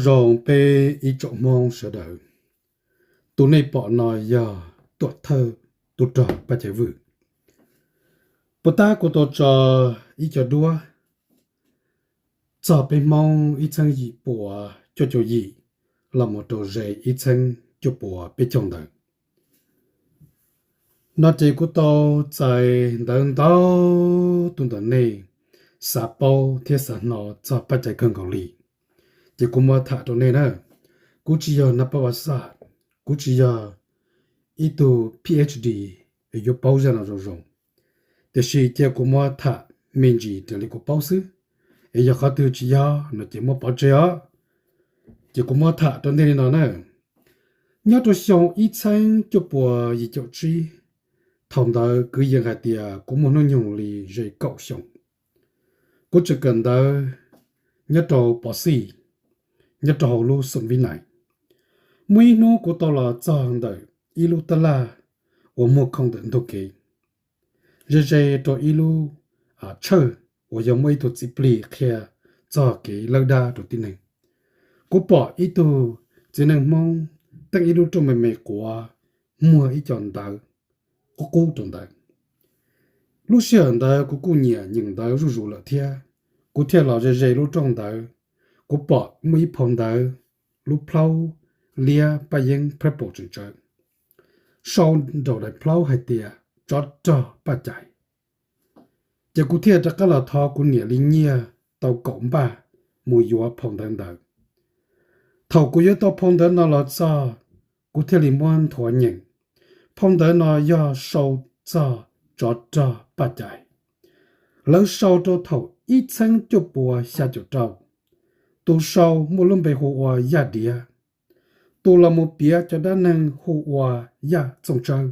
Zoo peb ib tsoom Hmoob sawv daws, tus nej pom no yog tuam thawj tub rog Paj Cai Vwm. Puas tab kuv tau tso ib co duab txog peb Hmoob ib txheeb yim puas cuaj caum yim los mus rau ze ib txheeb cuaj puas peb caug ntawd. No ces kuv tau txais ntawv ntau tus ntawm nej xav paub thiab xav hnov txog Paj Cai kawg nkaus li. Ces kuv muab tham rau nej na. Kuv tsis yog nab pab vas xaj, kuv tsis yog ib tug Ph D es yuav paub zaj no zoo zoo. Tiam sis cia kuv muab tham me ntsis raws li kuv paub xwb, es yog qhov twg tsis yog no ces muab pov tseg os. Ces kuv muab tham rau nej li no na. Nyob rau xyoo ib txheeb cuaj puas yim caum tsib, thaum ntawd kwv yees hais tias kuv muaj hnub nyoog li ze kaum xyoo. Kuv tseem kawm ntawv nyob rau pov xij, nyob rau hauv lub xoom vib nais. Muaj ib hnub kuv tau los txog ntawm ib lub tab laj uas muag khoom ntawm ntug kev, ze ze rau ib lub tshawj uas yog muaj ib tug txiv plig qhia txog kev lawb dab rau tib neeg. Kuv pom ib tug txiv neej Hmoob teeb ib lub rooj me me quav muag ib co ntawv qub qub rau ntawd. Lub sij hawm ntawd kuv kuj nyiam nyeem ntawv zuj zus lawm thiab, kuv thiaj los ze ze lub rooj ntawd. Kuv pom muaj ib phau ntawv, lub plhaub liab paj yeeb purple tseem tsawv, sau nraum daim plhaub hais tias tsov rog Paj Cai. Ces kuv thiaj rov qab los thov kuv niam li nyiaj tau kaum npaj mus yuav phau ntawv ntawd. Thaum kuv yuav tau phau ntawv no los txog, kuv thiaj li muab nthuav nyeem. Phau ntawv no yog sau txog tsov rog Paj Cai. Lawv sau rau thaum ib txheeb cuaj puas xya caum rau. Tus sau muaj lub npe hu ua Yaj Diav. Tus los mus piav cov dab neeg hu ua Yaj Txooj Tsawb.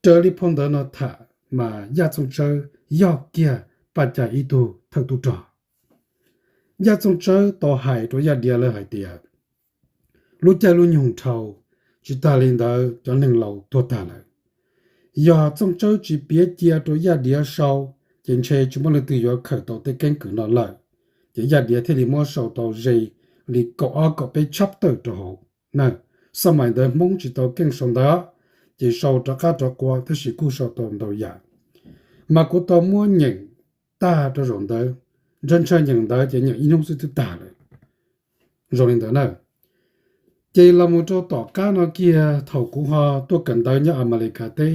Raws li phau ntawv no tham mas Yaj Txooj Tsawb yog kiag Paj Cai ib tug thawj tub rog. Yaj Txooj Tsawb tau hais rau Yaj Diav lawv hais tias, lub caij lub nyoog dhau, tsis tag li ntawd cov neeg laus tuag tag lawm. Yog Txooj Tsawb tsis piav cia rau Yaj Diav sau, ces ntshe tsis muaj leej twg yuav khawm tau tej keeb kwm no lawm. Ces Yaj Diav thiaj li muab sau tau ze li kaum ob kaum peb chapter rau hauv na. Xab mais ntawd Hmoob tsis tau keej sau ntawv, ces sau rov qab rov qua tab sis kuj sau tau ntau yam. Mas kuv tau muab nyeem tag rau zaum ntawd, ntshaw ntshaw nyeem ntawv ces nyeem ib hnub xwb twb tag lawm. Zoo li ntawd na. Ces los mus rau tom qab no kiag thaum kuv ho tuaj kawm ntawv nyob Amelikas teb,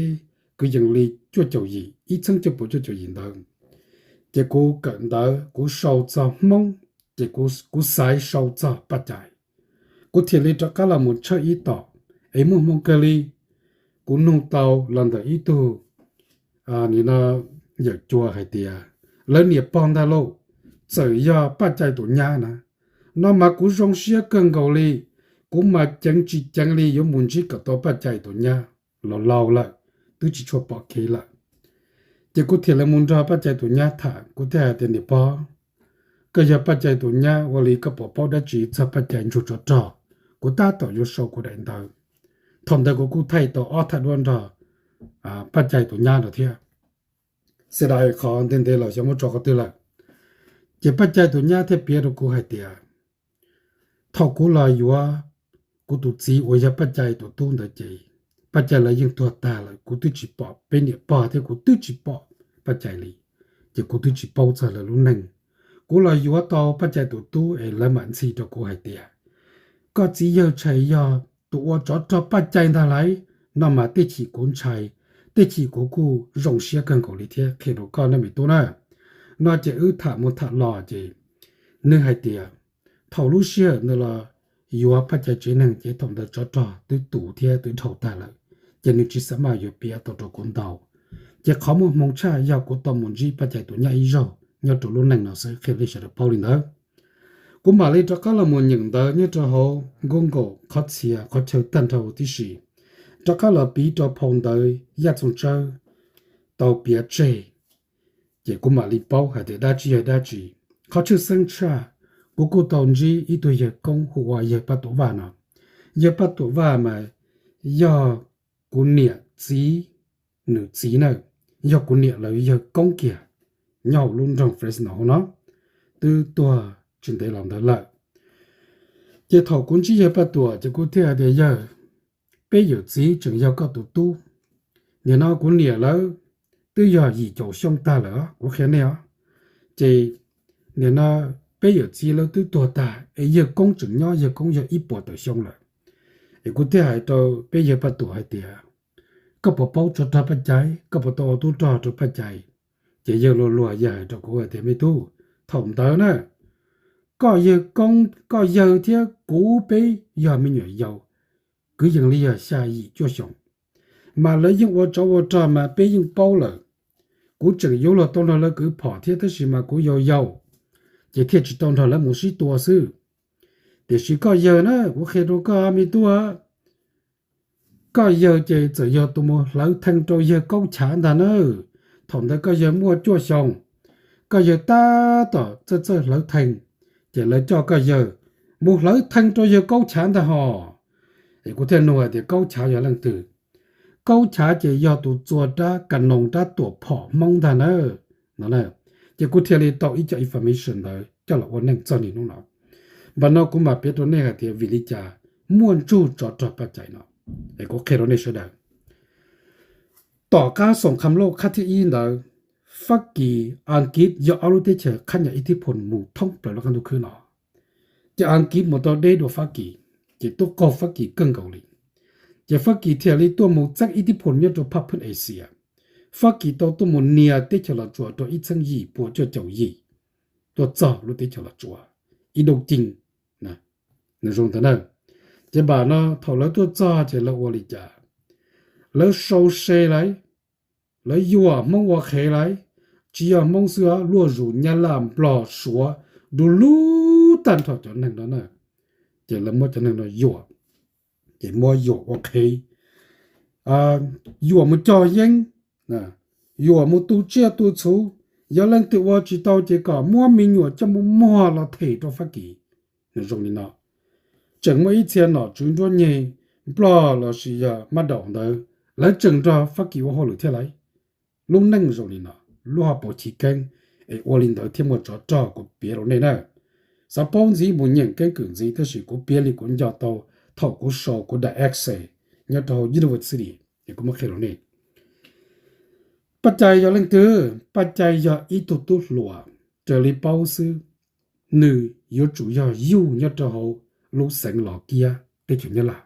kwv yees li cuaj caum yim, ib txheeb cuaj puas cuaj caum yim ntawd, ces kuv kawm ntawv kuv sau txog Hmoob, ces kuv xaiv sau txog Paj Cai. Kuv thiaj li rov qab los mus tshawb ib tom, es muaj hmoo kawg li. Kuv nug tau los ntawm ib tug, nim no, yawm cua hais tias, lawv niam pog ntag lauj, txawm yog Paj Cai tus nyab na. No mas kuv zoo siab kawg nkaus li. Kuv mas ceev tsis ceev li yuav mus ntsib kom tau Paj Cai tus nyab, los laus lawm, twb tsis tshua pom kev lawm. Ces kuv thiaj li mus nrog Paj Cai tus nyab tham, kuv thiaj hais tias, niam pog, koj yog Paj Cai tus nyab ua li koj puas paub dab tsi txog Paj Cai ntsuag tsov rog? Kuv tab tom yuav sau kuv daim ntawv. Thaum ntawd kuv kuj thaij tau ob thaj duab nrog Paj Cai tus nyab no thiab. Xav tias qhov ntev ntev los xyov muab tso qhov twg lawm. Ces Paj Cai tus nyab thiaj piav rau kuv hais tias, thaum kuv los yuav kuv tus txiv uas yog Paj Cai tus tub ntawd ces Paj Cai lawv yeej tuag tag lawm, kuv twb tsis pom peb niam pog thiab kuv twb tsis pom Paj Cai li, ces kuv twb tsis paub txog lawv lub neej. Kuv los yuav tau Paj Cai tus tub es lawv mam ntxhi rau kuv hais tias, koj txiv yawg tshais yog tus ua tsov rog Paj Cai ntag lauj. No mas tej chim kuv ntshai, tej chim kuv kuj zoo siab kawg nkaus li thiab qhia rau koj na me tub na. No ces wb tham mus tham los ces nws hais tias, thaum lub sij hawm ntawd los yuav Paj Cai tsev neeg ces thaum ntawd tsov rog twb tus thiab twb dhau tag lawm, ces nws tsis xav maj yuav piav tau rau kuv ntau. Ces qhov muaj hmoo tshaj yog kuv tau mus ntsib Paj Cai tus nyab ib zaug nyob rau lub neej no xwb, qhia li sawv daws paub li ntawd. Kuv mam li rov qab los mus nyeem ntawv nyob rau hauv Google qhov txhia qhov chaw tag nrho tib si, rov qab los piv rau phau ntawv Yaj Txooj Tsawb tau piav tseg, ces kuv mam li paub hais tias dab tsi yog dab tsi. Qhov tshwj xeeb tshaj, kuv kuj tau ntsib ib tug yawg koob hu ua yawg Paj Tuam Vaj no. Yawg Paj Tuam Vaj mas yog kuv niam txiv, nws txiv na, yog kuv niam lawv yawg koob kiag nyob hauv lub nroog Fresno hauv no, twb tuag tsis ntev los ntawd lawm. Ces thaum kuv ntsib yawg Paj Tuam ces kuv thiaj hais tias, yawg, peb yawm txiv tseem yog koj tus tub. Nim no kuv niam lawv twb yog yim caum xyoo tag lawm, kuv qhia nej os. Ces nim no peb yawm txiv lawv twb tuag tag es yawg Koob tseem nyob, yawg Koob yog ib puas tawm xyoo lawm. Es kuv thiaj hais rau peb yawg Paj Tuam hais tias, koj puas paub tsov rog Paj Cai, koj puas tau ua tub rog rau Paj Cai? Ces yawg luag luag yawg hais rau kuv hais tias, me tub, thaum ntawd na, koj yawg Koob, koj yawg thiab kuv peb yog me nyuam yaus, kwv yees li yog xya yim cuaj xyoos, mas lawv yeej ua tsov ua rog mas peb yeej paub lawm. Kuv tseem yuav luag tau nrog lawv kwv phom thiab, tab sis mas kuv yau yau, ces thiaj tsis tau nrog lawv mus sib tua xwb. Tiam sis koj yawg na, kuv qhia rau koj me tub, koj yawg ces txawm yog tus mus hlawv thee rau yawg Kaub Chav ntag na. Thaum ntawd koj yawg muaj cuaj xyoos, koj yawg tab tom txawj txawj hlawv thee, ces lawv coj koj yawg mus hlawv thee rau yawg Kaub Chav ntag hos. Es kuv thiaj nug hais tias Kaub Chav yog leej twg? Kaub Chav ces yog tus txua rab ka noos rab tuam phom Hmoob ntag na. No, ces kuv thiaj li tau ib co information ntawd coj los ua neej txog niaj hnub no. Npam no kuv mam piav rau nej hais tias vim li cas muaj ntsug tsov rog Paj Cai no. Es kuv qhia rau nej sawv daws, tom qab xoom kham lauj khab thib ib ntawd, Fab Kis, Askiv yog ob lub teb chaws qhab nyas ib thib phom mus thoob plaws lub qab ntuj khwb no. Ces Askiv mus tau deb dua Fab Kis, ces tub qaug Fab Kis kawg nkaus li. Ces Fab Kis thiaj li tuaj mus txeeb ib thib phom nyob rau phab phwb Axias. Fab Kis tau tuaj mus nias teb chaws Los Tsuas rau ib txheeb yim pua cuaj caum yim, tuaj txog lub teb chaws Los Tsuas, ib Doo Cin, nws zoo ntawd na. Ces npam no thaum lawv tuaj txog ces lawv ua li cas? Lawv sau se lauj, lawv yuam Hmoob ua qhev lauj. Tsis yog Hmoob xwb os, luaj zus Nyab Laj, Nplog, Suav, du lug tag nrho cov neeg no na. Ces lawv muab cov neeg no yuam, ces muab yuam ua qhev, yuam mus cog yeeb, yuam mus tu tsiaj tu txhuv. Yog leej twg ua tsis tau ces kom muab me nyuam coj mus muag los them rau Fab Kis. Nws zoo li no. Tseem muaj ib txhia nom tswv nruab nyeg Nplog lossis yog mab daum ntawd, lawv tseem nrog Fab Kis ua hauj lwm thiab lauj. Lub neej zoo li no, lub hauv paus chiv keeb, es ua li ntawd thiaj muaj tsov rog. Kuv piav rau nej na, xav paub ntxiv mus nyeem keeb kwm ntxiv, tab sis kuv piav li kuv nco tau thaum kuv sau kuv daim essay nyob rau hauv university, es kuv muab qhia rau nej. Paj Cai yog leej twg? Paj Cai yog ib tug tub hluas, raws li paub xwb, nws yuav tsum yog yug nyob rau hauv lub xeev Los Kiab teb chaws Nyab Laj.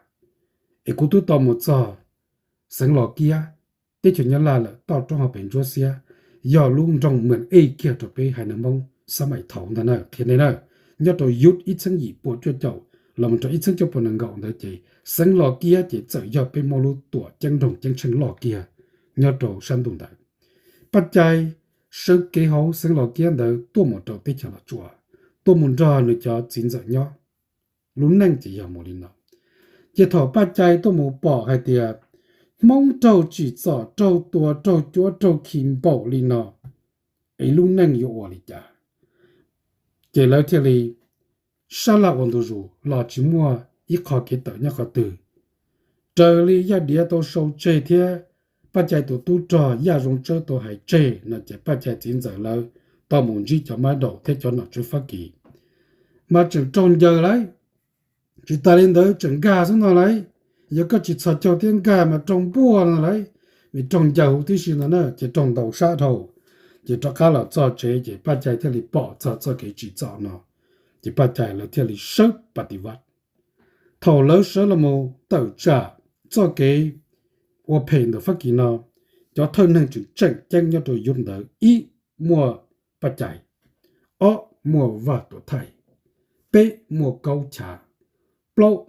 Es kuv twb tau mus txog xeev Los Kiab teb chaws Nyab Laj lawm, toj roob hauv pes ntsuab xiab, yog lub nroog Mws Ej kiag rau peb haiv neeg Hmoob xab maim thaud ntag na, qhia nej na. Nyob rau yub ib txheeb yim pua cuaj caum los mus rau ib txheeb cuaj pua nees nkaum ntawd ces xeev Los Kiab ces txawm yog peb Hmoob lub tuam ceeb nroog ceeb tsheej loj kiag nyob rau sab ntuj ntawd. Paj Cai sawv kev hauv xeev Los Kiab ntawd tuaj mus rau teb chaws Los Tsuas, tuaj mus nrog nws cov txiv ntxawm nyob. Lub neej ces yog mus li no. Ces thaum Paj Cai tuaj mus pom hais tias Hmoob raug tsim txom, raug tua, raug cuab, raug khi npaum li no, es lub neej yuav ua li cas? Ces lawv thiaj li sab laj ua ntu zus los tsis muaj ib qho kev tawm nyob qhov twg. Raws li Yaj Diav tau sau tseg thiab Paj Cai tus tub rog Yaj Zoo Tsawb tau hais tseg no ces Paj Cai txiv ntxawm lawv tau mus ntsib cov mab daum thiab cov nom tswv Fab Kis, mas tseem raug ncaws lauj. Tsis tas li ntawd tseem nkag xwb no lauj. Yog koj tsis txhos caug thiab nkag mas raug npuaj no lauj. Vim raug ncaws huv tib si no na, ces raug ntaus sab dhau. Ces rov qab los txog tsev ces Paj Cai thiaj li pom txog txoj kev tsim txom no, ces Paj Cai lawv thiaj li sawb pa ti vaj. Thaum lawv sawv los mus tawm tsam txoj kev ua phem ntawm Fab Kis no, cov thawj neeg tseem tseem ceeb nyob rau yub ntawd, ib, muaj Paj Cai, ob, muaj Vaj Tuam Thaij, peb, muaj Kaub Chav, plaub,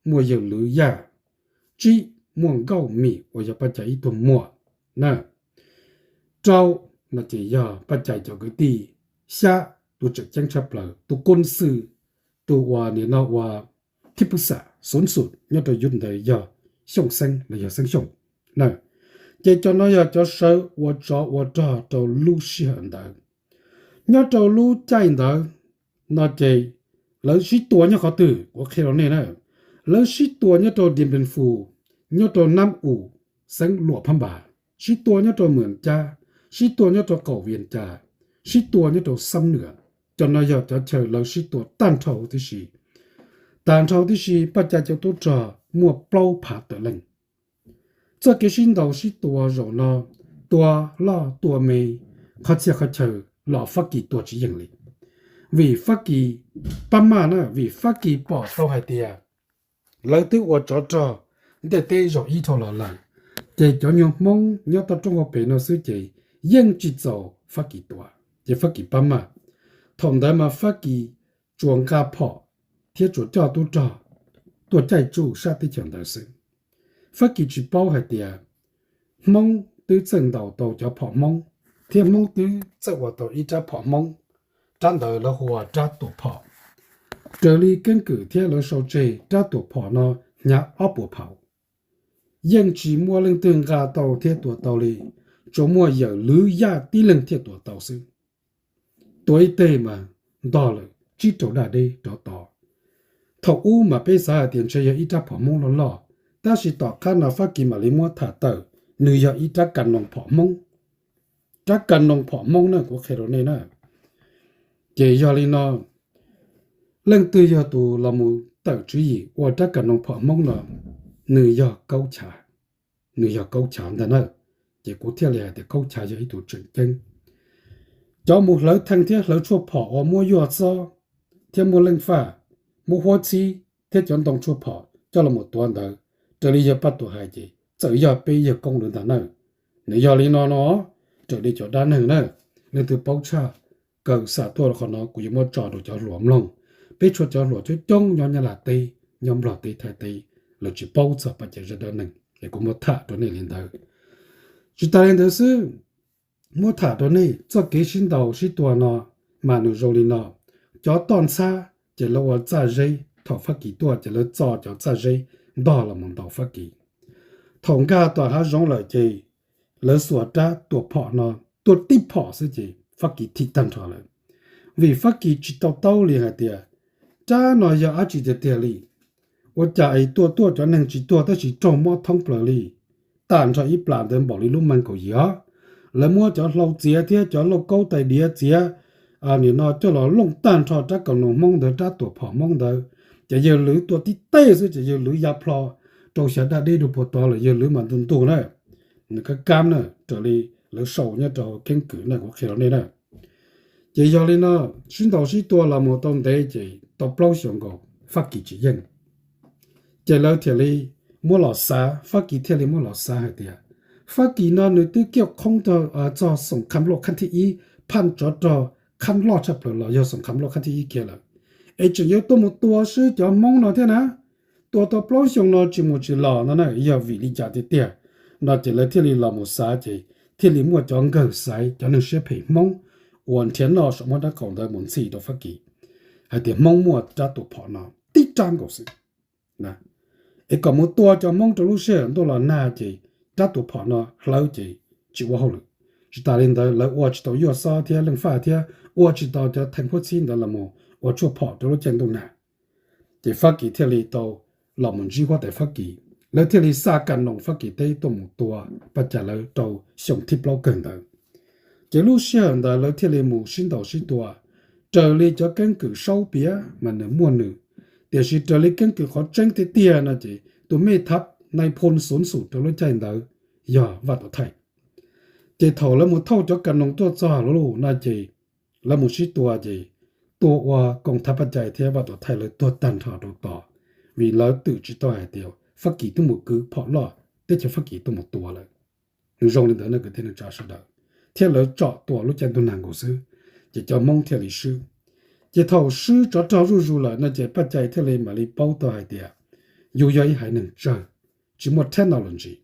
muaj Yawg Lwv Yaj, tsib, muaj Nkauj Mim uas yog Paj Cai ib tug muam na, rau no ces yog Paj Cai cov kwv tij, xya, tus tseem ceeb tshaj plaws, tus koob xwm, tus uas nim no ua thib pwj xam xov xum nyob rau yub ntawd yog Xyooj Xeeb los yog Xeeb Xyooj na. Ces cov no yog cov sawv ua tsov ua rog rau lub sij hawm ntawd. Nyob rau lub caij ntawd no ces lawv sib tua nyob qhov twg kuv qhia rau nej na. Lawv sib tua nyob rau Dias Npees Fus, nyob rau Nab Um, xeev Luam Phab Npas, sib tua nyob rau Mws Cab, sib tua nyob rau qaum Vias Cas, sib tua nyob rau Xab Nwm. Cov no yog cov chaw lawv sib tua tag nrho huv tib si. Tag nrho tib si Paj Cai cov tub rog muaj plaub phav tawm leej. Txoj kev sib ntaus sib tua zaum no, tua loj tua me, qhov txhia qhov chaw los Fab Kis tua tsis yeej li. Vim Fab Kis pab maj na, vim Fab Kis pom tau hais tias lawv twb ua tsov rog ntiaj teb zaum ib dhau los lawm, ces cov nyuag Hmoob nyob toj roob hauv pes no xwb ces yeej tsis txaus Fab Kis tua, ces Fab Kis pab maj. Thaum ntawd mas Fab Kis tsuas nqa phom thiab tsuas coj tub rog tuaj caij tsuj sab teb chaws ntawd xwb. Fab Kis tsis paub hais tias Hmoob twb txawj ntaus tau cov phom Hmoob, thiab Hmoob twb txawj ua tau ib rab phom Hmoob, rab ntawd lawv hu ua rab tuam phom. Raws li keeb kwm thiab lawv sau tseg, rab tuam phom no hnyav ob puas phaum, yeej tsis muaj leej twg nqa tau thiab tua tau li, tsuas muaj yawm Lwm Yaj tib leeg thiaj tua tau xwb. Tua ib teg mas ntog lawm tsib rau daj deb rov tod. Thaum ub mas peb xav hais tias ntshe yog ib rab phom Hmoob loj loj, tab sis tom qab no Fab Kis mam li muab tham tawm, nws yog ib rab ka noos phom Hmoob. Rab ka noos phom Hmoob na, kuv qhia rau nej na. Ces yog li no, leej twg yog tus los mus tawm tswv yim ua rab ka noos phom Hmoob no, nws yog Kaub Chav, nws yog Kaub Chav ntag na. Ces kuv thiaj li hais tias Kaub Chav yog ib tug tseem ceeb. Cov mus hlawv theej thiab hlawv tshuaj phom uas muab Yuaj Xob thiab muab Leej Faj, muab Huab Txhib thiab cov ntoo tshuaj phom coj los mus tuav ntawd, raws li yawg Paj Tuam hais ces txawm yog peb yawg koob lawv ntag na. Nws yog li no no, raws li cov dab neeg na, leej twg paub tshaj kawg xa tuaj rau qhov no kuv yuav muab tso rau cov hluas mloog. Peb tshuav cov hluas coob coob nyob Nyab Laj teb, nyob Nplog teb, Thaib teb, lawv tsis paub txog Paj Cai zaj dab neeg es kuv muab tham rau nej li ntawd. Tsis tas li ntawd xwb, muab tham rau nej txoj kev sib ntaus sib tua no mas nws zoo li no. Cov toj ntxhab ces lawv ua txaj zeb, thaum Fab Kis tuaj ces lawv txo cov txaj zeb ntog los mus ntaus Fab Kis. Thaum nkag tom hav zoov lawm ces lawv xuas rab tuam phom no tuaj tib phom xwb ces Fab Kis thim tag nrho lawm. Vim Fab Kis tsis tau taub li hais tias rab no yog dab tsi tiag tiag li. Ua cas es tua tuaj cov neeg tsis tuag tab sis raug mob thoob plaws li. Tag nrho ib plas ntawd npaum li lub meej kaum yim os. Lawv muab cov hlau txiav thiab cov lauj kaub tais diav txiav, nim no coj los looj tag nrho rab ka noos Hmoob ntawd, rab tuam phom Hmoob ntawd. Ces yawg Lwm tua tib teg xwb ces yawg Lwm ya plho rau xyaw daj deb rau puag tod lawm, yawg Lwm mas ntug ntug na, nws kab kab na, raws li lawv sau nyob rau keeb kwm na, kuv qhia rau nej na. Ces yog li no, sib ntaus sib tua los mus tau ntev ces tau plaub xyoos nkaus Fab Kis tsis yeej. Ces lawv thiaj li muab los xav, Fab Kis thiaj li muab los xav hais tias Fab Kis no nws twb kiaj qhoob txog xoom kham loj khab thib ib, phaj tsov rog khab loj tshaj plaws los yog xoom kham loj khab thib ib kiag lawm, es tseem yuav tuaj mus tua swb cov Hmoob no thiab na. Tua tau plaub xyoo no tsis mus tsis los no na, yog vim li cas tiag tiag no ces lawv thiaj li los mus xav ces thiaj li muaj cov nkawg xaiv, cov neeg siab phem Hmoob uas nrhiav noj saum muaj dab qaum ntawd mus ntxhi rau Fab Kis hais tias Hmoob muaj rab tuam phom no tib rab nkaus xwb, es kom mus tua cov Hmoob rau lub sij hawm ntuj los nag ces rab tuam phom no hlawv ces tsis ua hauj lwm. Tsis tas li ntawd lawv ua tsis tau Yuaj Xob thiab Leej Faj thiab ua tsis tau cov theej Huab Txhib ntawd los mus ua tshuaj phom rau lub caij ntuj nag. Ces Fab Kis thiaj li tau los mus ntsib huab tais Fab Kis, lawv thiaj li xa ka noos Fab Kis teb tuaj mus tua Paj Cai lawv rau xyoo thib plaub kawg ntawd. Ces lub sij hawm ntawd lawv thiaj li mus sib ntaus sib tua. Raws li cov keeb kwm Saub piav mas nws muaj nws, tiam sis raws li keeb kwm qhov tseeb tiag tiag no ces tus mej thav nai phoo xuv xum rau lub caij ntawd yog Vaj Tuam Thaij. Ces thaum lawv mus thauj cov ka noos tuaj txog lawm no ces lawv mus sib tua ces tua ua koom thav Paj Cai thiab Vaj Tuam Thaij lawv tuag tag nrho rau tod, vim lawv twm tsis tau hais tias Fab Kis twb mus kwv phom loj teb chaws Fab Kis tuaj mus tua lawm. Nws zoo li ntawd no kwv tij neej tsa sawv daws, thiab lawv tsom tua lub caij ntuj nag nkaus xwb, ces cov Hmoob thiaj li swb. Ces thaum swb tsov rog zuj zus lawm no ces Paj Cai thiaj li mam li paub tau hais tias yus yog ib haiv neeg tsawg, tsis muaj technology,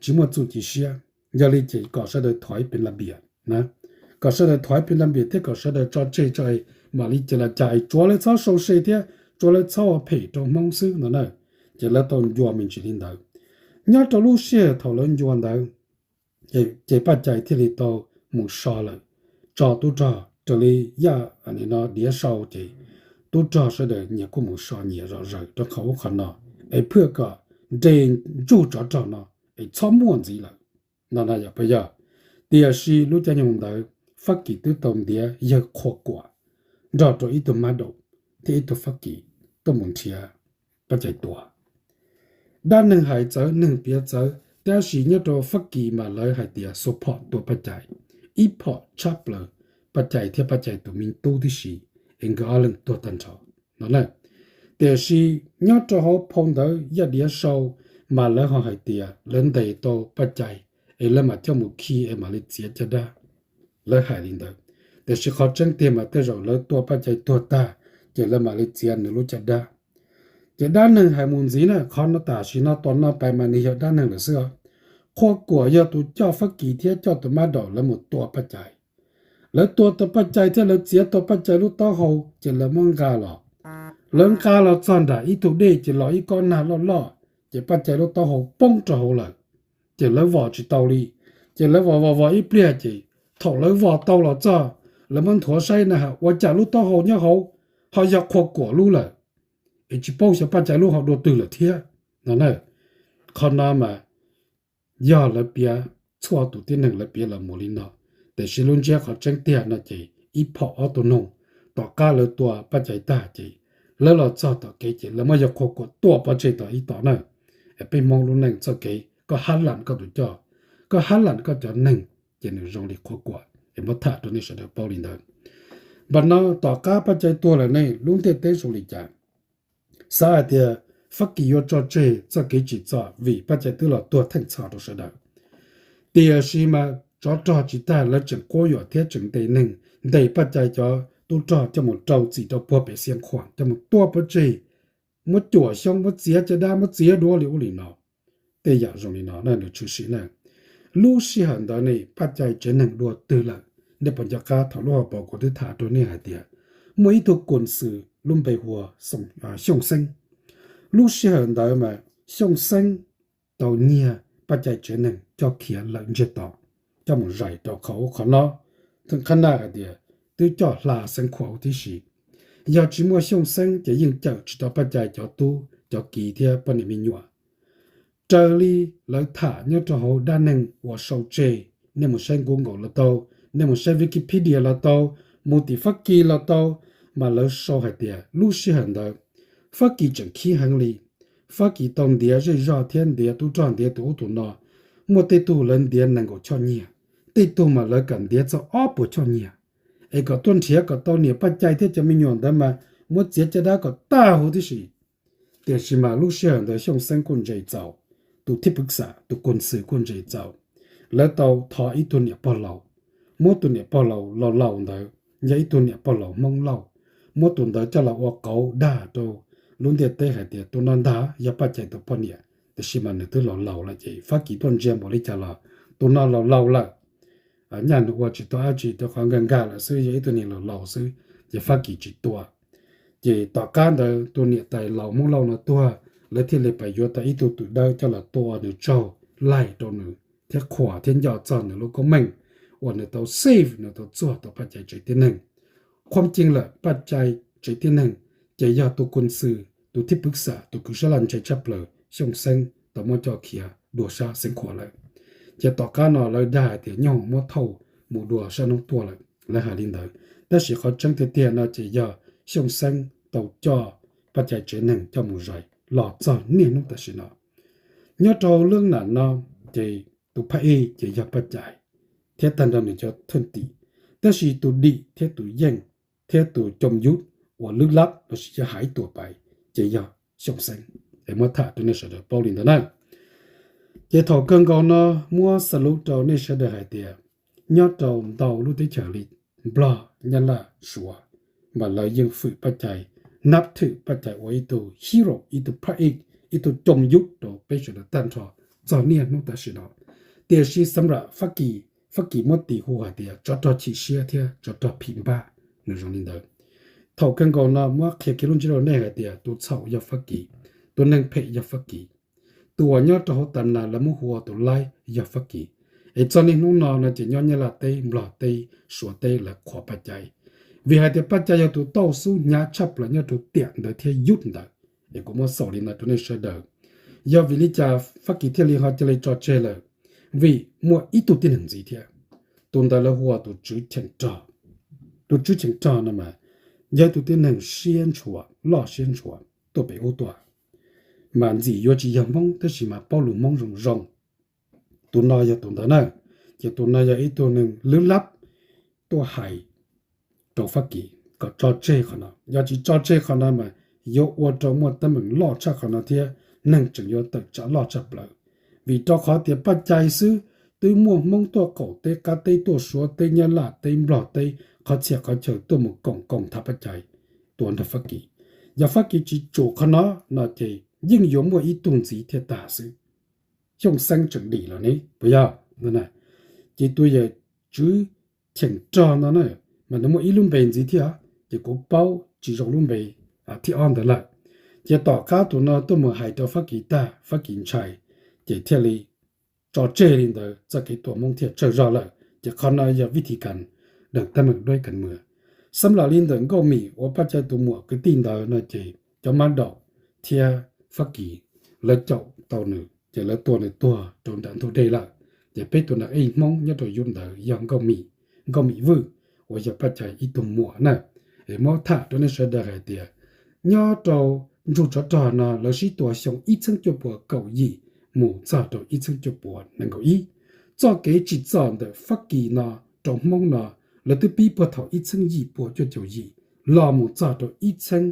tsis muaj txuj ci siab, yog li ces kom sawv daws thov pes las npias na, kom sawv daws thov pes las npias thiab kom sawv daws tso tseg tso es mam li cia li cas es tsuav lawv txhob sau se thiab tsuav lawv txhob ua phem rau Hmoob xwb no na. Ces lawv tau ncua me ntsis li ntawd. Nyob rau lub sij hawm thaum lawv ncua ntawd ces Paj Cai thiaj li tau mus so lawm, tso tub rog raws li Yaj Diav sau ces tub rog sawv daws nyias kuj mus so nyias zom zaws rau qhov ub qhov no, es phwj kom nres ntsug tsov rog no es txhob muaj ntxiv lawm no na, yog puas yog? Tiam sis lub caij nyoog ntawd Fab Kis twb tau ntiav yawg Qhua Kuam nrog rau ib tug mab daum thiab ib tug Fab Kis tuaj mus nrhiav Paj Cai tua. Dab neeg hais txawv, neeg piav txawv, tab sis nyob rau Fab Kis mas lawv hais tias xuas phom tua Paj Cai, ib phom tshab plaws Paj Cai thiab Paj Cai tus me tub tib si, es nkawd ob leeg tuag tag nrho no na. Tiam sis nyob rau hauv phau ntawv Yaj Diav Sau mas lawv ho hais tias lawv ntes tau Paj Cai, es lawv mam coj mus khi es mam li txiav caj dab. Lawv hais li ntawd, tiam sis qhov tseeb tiag mas tej zaum lawv tua Paj Cai tuag tag, ces lawv mam li txiav nws lub caj dab. Ces dab neeg hais mus ntxiv na, qhov no tam sim no tom no pais mas nws yog dab neeg lawm xwb os. Qhua Kuam yog tus coj Fab Kis thiab coj tus mab daum lawv mus tua Paj Cai. Lawv tua tau Paj Cai thiab lawv txiav tau Paj Cai lub taub hau, ces lawv muab nqa los. Lawv nqa los txog nram ib tug dej ces los ib kob nag loj loj, ces Paj Cai lub taub hau poob rau hauv lawm. Ces lawv vom tsis tau li, ces lawv vom vom vom ib pliag ces thaum lawv vom tau los txog, lawv muab nthuav saib na has ua cas lub taub hau nyob hauv ho yog Qhua Kuam lub lawm, es tsis paub xyov Paj Cai lub ho dua twg lawm thiab no na. Qhov no mas yog lawv piav, txhua tus tib neeg lawv piav los mus li no, tiam sis lub ntsiab qhov tseeb tiag no ces ib phom ob tug noog. Tom qab lawv tua Paj Cai tag ces lawv los txog tom kev ces lawv muab yawg Qhua Kuam tua pov tseg tom ib tom na. Es peb Hmoob lub neej txoj kev koj hab lam koj tus coj, koj hab lam koj cov neeg, ces nws zoo li Qhua Kuam. Es muab tham rau nej sawv daws paub li ntawd. Npam no tom qab Paj Cai tuag lawm ne lub ntiaj teb zoo li cas? Xav hais tias Fab Kis yuav tso tseg txoj kev tsim txom vim Paj Cai twb los tuag theej txhoj rau sawv daws. Tiam sis mas tsov rog tsis tag, lawv tseem quab yuam thiab tseem ntes neeg, ntes Paj Cai cov tub rog coj mus rau txim rau puag pem Xia Khuam, coj mus tua pov tseg, muab cuam xyoob, muab txiav caj dab, muab txiav duab li ub li no. Tej yam zoo li no na nws tshwm sim na. Lub sij hawm ntawd ne Paj Cai tsev neeg dua twg lawm? Nej puas nco qab thaum lub hauv paus kuv twb tham rau nej hais tias muaj ib tug kuam xwm lub npe hu ua Xyooj Xeeb. Lub sij hawm ntawd mas Xyooj Xeeb tau nyiag Paj Cai tsev neeg coj khiav lawm ntsiag to, coj mus zais rau qhov ub qhov no. Theem qhab naj hais tias twb coj hla Xeev Khuam huv tib si. Yog tsis muaj Xyooj Xeeb ces yeej cawm tsis tau Paj Cai cov tub cov kiv thiab poj niam me nyuam. Raws li lawv tham nyob rau hauv dab neeg uas sau tseg, nej mus saib Google los tau, nej mus saib Wikipedia los tau, mus tim Fab Kis los tau, mas lawv sau hais tias lub sij hawm ntawd Fab Kis tseem khib heev li. Fab Kis tau ntiav zej zog thiab ntiav tub rog ntiav tus ub tus no, muaj tej tug lawv ntiav nees nkaum choj nyiag, tej tug mas lawv kam ntiav txog ob puas choj nyiag, es kom tuaj nrhiav kom tau niam Paj Cai thiab cov me nyuam ntawd mas muab txiav caj dab kom tag huv tib si. Tiam sis mas lub sij hawm ntawd Xyooj Xeeb kuj ntse txaus, tus thib pwv xam tus kuam xwm kuj ntse txaus. Lawv tau thov ib tug niam pog laus, muab tus niam pog laus laus laus ntawd, yog ib tug niam pog laus Hmoob Lauj, muab tus ntawd coj los ua qauv dag rau lub ntiaj teb hais tias tus no ntag yog Paj Cai tus poj niam. Tiam sis mas nws twb laus laus lawm ces Fab Kis tuaj ntsia npaum li cas los tus no laus laus lawm, nyaj nws ua tsis tau dab tsi rau qhov nkag nkag lawm xwb, yog ib tug niag laus laus xwb, ces Fab Kis tsis tua. Ces tom qab ntawd tus niam tais laus Hmoob Lauj no tuag, lawv thiaj li pais yuav tau ib tug twm dawb coj los tua nws tsaug laig rau nws thiab qhuas thiab nco txog nws lub koob meej uas nws tau save, nws tau txuag tau Paj Cai tsev tib neeg. Qhuab ceeb lawm Paj Cai tsev tib neeg ces yog tus kuam xwm, tus thib pwv xam, tus kwv sab laj ntse tshaj plaws Xyooj Xeeb tau muab coj khiav dua sab Xeev Khuam lawm. Ces tom qab no lawv dag hais tias nyoob hoom muab thauj mus dua sab hnub tuaj lawm, lawv hais li ntawd. Tab sis qhov tseeb tiag tiag no ces yog Xyooj Xeeb tau coj Paj Cai tsev neeg coj mus zais los txog niaj hnub tam sim no. Nyob rau lub nam no ces tus phaj ej ces yog Paj Cai thiab tag nrho nws cov thwj tim, tab sis tus dim thiab tus yeej thiab tus coom yub uas lwb lab lossis yog hais tuam pais ces yog Xyooj Xeeb. Es muab tham rau nej sawv daws paub li ntawd na. Ces thaum kawg nkaus no muab xa lub rau nej sawv daws hais tias nyob rau ntau lub teb chaws li Nplog, Nyab Laj, Suav, mas lawv yeej fwm Paj Cai, nab thwm Paj Cai ua ib tug hero, ib tug phaj ej, ib tug coom yub rau peb sawv daws tag nrho txog niaj hnub tam sim no. Tiam sis xam ram Fab Kis, Fab Kis muab tis hu hais tias tsov rog chim siab thiab tsov rog phim npab, nws zoo li ntawd. Thaum kawg nkaus no muab qhia kiag lub ntsiab rau nej hais tias tus txhaum yog Fab Kis, tus neeg phem yog Fab Kis, tus uas nyob rau hauv tas nas lawv muab hu ua tus laib yog Fab Kis. Es txog niaj hnub no no ces nyob Nyab Laj teb, Nplog teb, Suav teb lawv qhuas Paj Cai, vim hais tias Paj Cai yog tus tauj xub hnyav tshaj plaws nyob rau tiam ntawd thiab yub ntawd. Es kuv muab xaus li no rau nej sawv daws. Yog vim li cas Fab Kis thiaj li ho cia li tso tseg lawm? Vim muaj ib tug tib neeg ntxiv thiab, tus ntawd lawv hu ua tus tswv cheem rog. Tus tswv cheem rog no mas yog tus tib neeg siab ntshua, loj siab ntshua. tuaj pem ub tuaj, mas ntxim yuav tsis yog Hmoob tab sis mas paub lus Hmoob zoo zoo. Tus no yog tus ntawd na, ces tus no yog ib tug neeg lwb lab tuaj hais rau Fab Kis kom tso tseg qhov no. Yog tsis tso tseg qhov no mas yuav ua rau muaj teeb meem loj tshaj qhov no thiab neeg tseem yuav tawm tsam loj tshaj plaws. Vim rau qhov tias Paj Cai xwb twb muaj Hmoob tuaj qaum teb qab teb tuaj Suav teb Nyab Laj teb Nplog teb qhov txhia qhov chaw tuaj mus koom koom tham Paj Cai tua nrog Fab Kis. Yog Fab Kis tsis tsum qhov no no ces yeej yuav muaj ib tug ntxiv thiaj tag xwb. Xyooj Xeeb tseem dim los ne puas yog? Ces tus yawm tswv cheem rog no na, mas nws muaj ib lub npe ntxiv thiab, ces kuv paub tsis zoo lub npe thib ob ntawd lawm. Ces tom qab tus no tuaj mus hais rau Fab Kis tag, Fab Kis ntshai, ces thiaj li tso tseg li ntawd, txoj kev tua Hmoob thiaj tsawg zog lawm. Ces qhov no yog vib thi kas dees teeb meem duab kas muas. Xab las li ntawm Nkauj Mim uas Paj Cai tus muam kwv tij ntawd no ces cov mab daum thiab Fab Kis lawv caum tau nws ces lawv tua nws tuag rau nram ntug dej lawm. Ces peb tus nas ej Hmoob nyob rau yus ntawd yog Nkauj Mim, Nkauj Mim Vwj, uas yog Paj Cai ib tug muam na. Es muab tham rau nej sawv daws hais tias nyob rau ntsug tsov rog no lawv sib tua xyoo ib txheeb cuaj puas kaum yim mus txog rau ib txheeb cuaj puas nees nkaum ib. Txoj kev tsim txom ntawm Fab Kis no rau Hmoob no lawv twb pib puag thaum ib txheeb yim puas cuaj caum yim los mus txog rau ib txheeb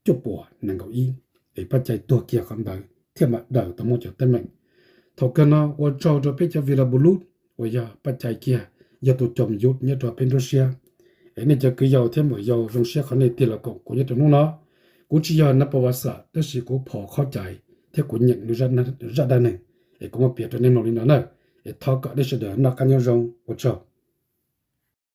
cuaj puas nees nkaum ib, es Paj Cai tuag kiag qhov ntawd thiaj mam daws tau Hmoob cov teeb meem. Thaum kawg no ua tsaug rau peb cov vi la bu lub uas yog Paj Cai kiag yog tus coj yus nyob rau peb nruab siab. Es nej cov kwv yau thiab muam yau zoo siab qhov nej tig los koom kuv nyob rau hnub no. Kuv tsis yog nas pas vas xam tab sis kuv phom qhov cai thiab kuv nyeem nws zaj dab neeg es kuv muab piav rau nej mloog li no na. Es thov kom nej sawv daws noj qab nyob zoo, ua tsaug.